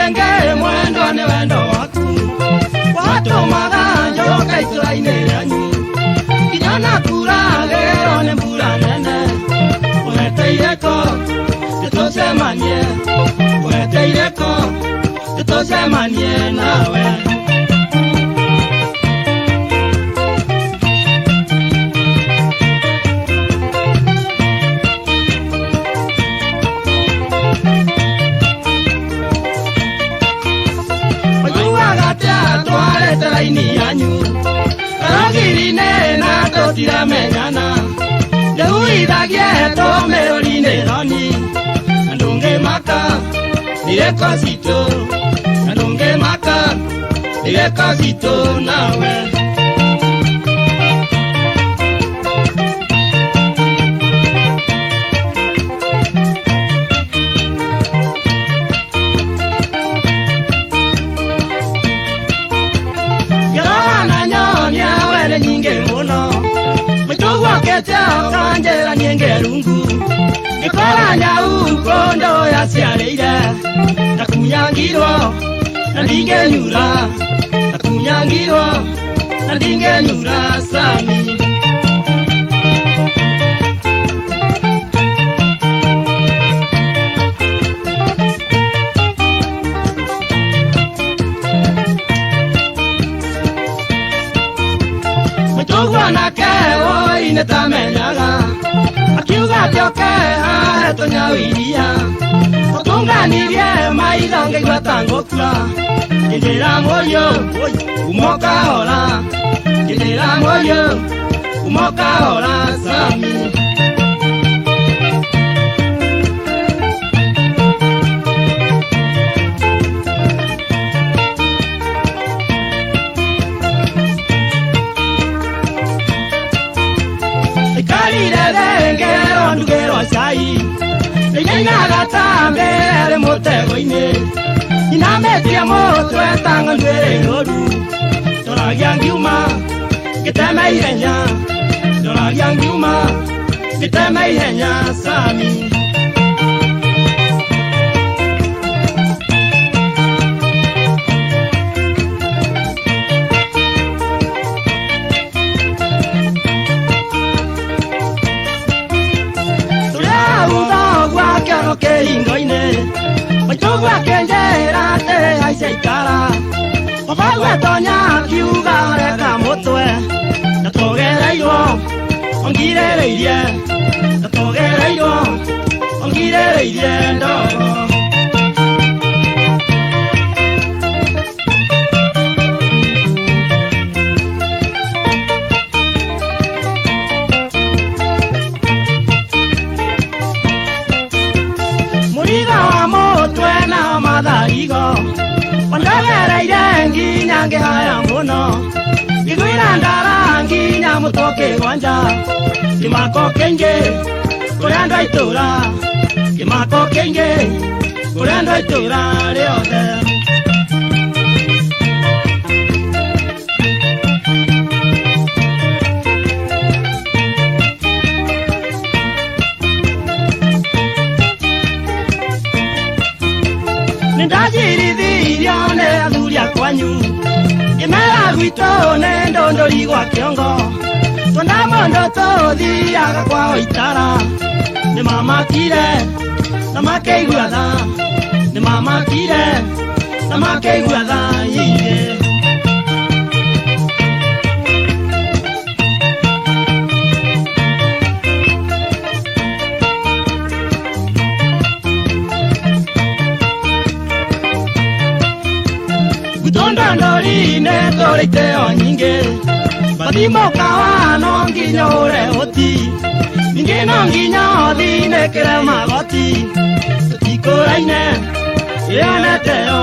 Rĩngĩ mwendwa nĩ wendo waku watũmaga njoke itũra-inĩ rĩanyu nginya na kuragĩrwo nĩ mbura nene weteire ko tũcemanie weteire ko tũcemanie nawe. Twarete raini yanyu karagiri-inĩ na tũtiramenyana ndĩhuithagie tũmĩrũri-inĩ roni na ndũngĩmaka ndirĩko citũ na ndũngĩmaka ndirĩko citũ nawe. Nyingĩ mũno mũtũgwakĩte akanjĩra niĩ ngerungu ngĩkora nyau kũndũ yaciarĩire ndakunyangirwo na ndingĩnyura ndakunyangirwo na ndingĩnyura Sami. Mwanake woi nĩtamenyaga akiuga atĩ oke hahe tũnyau iria ũtũnganirie maitho ngĩigua ta ngũkua ngĩnjĩra mũriũ uma ũkahora ngĩnjĩra mũriũ uma ũkahora Sami. Ngero ndugĩrwo cai ndĩnyainaga ta mbere mũtego-inĩ inamĩtie mũtwe ta ng'ondu ĩrĩ rũru ndoragia ngiuma ngĩtema ihenya ndoragia ngiuma ngĩtema ihenya Sami. Kĩhingo-inĩ maitũguo akĩnjĩra atĩ haica ikara baba gwetonya akiuga reka mũtwe ndatũgereirwo ongirĩrĩirie ndatũgereirwo ongirĩrĩirie ndogo. Mũrigo wa mũtwe na matharigo wandegereire nginya ngĩhaya mũno ngĩgwĩra ndara nginya mũtwe ũkĩgwanja kĩmako kĩingĩ kũrĩ andũ a itũra kĩmako kĩingĩ kũrĩ andũ a itũra rĩothe. Nĩndacirithirio nĩ athuri a kwanyu ngĩmera gwitũ nĩ ndũndũri gwa kĩongo tuona mũndũ tũthiaga kwao itara nĩmamakire na makĩigua tha nĩmamakire na makĩigua tha nyingĩ. Ndondori-inĩ tũrĩ iteo nyingĩ bathimũkawa no nginya ũre ũti ningĩ no nginya ũthinĩkĩre magoti tũtikũraine ĩyo nĩ teo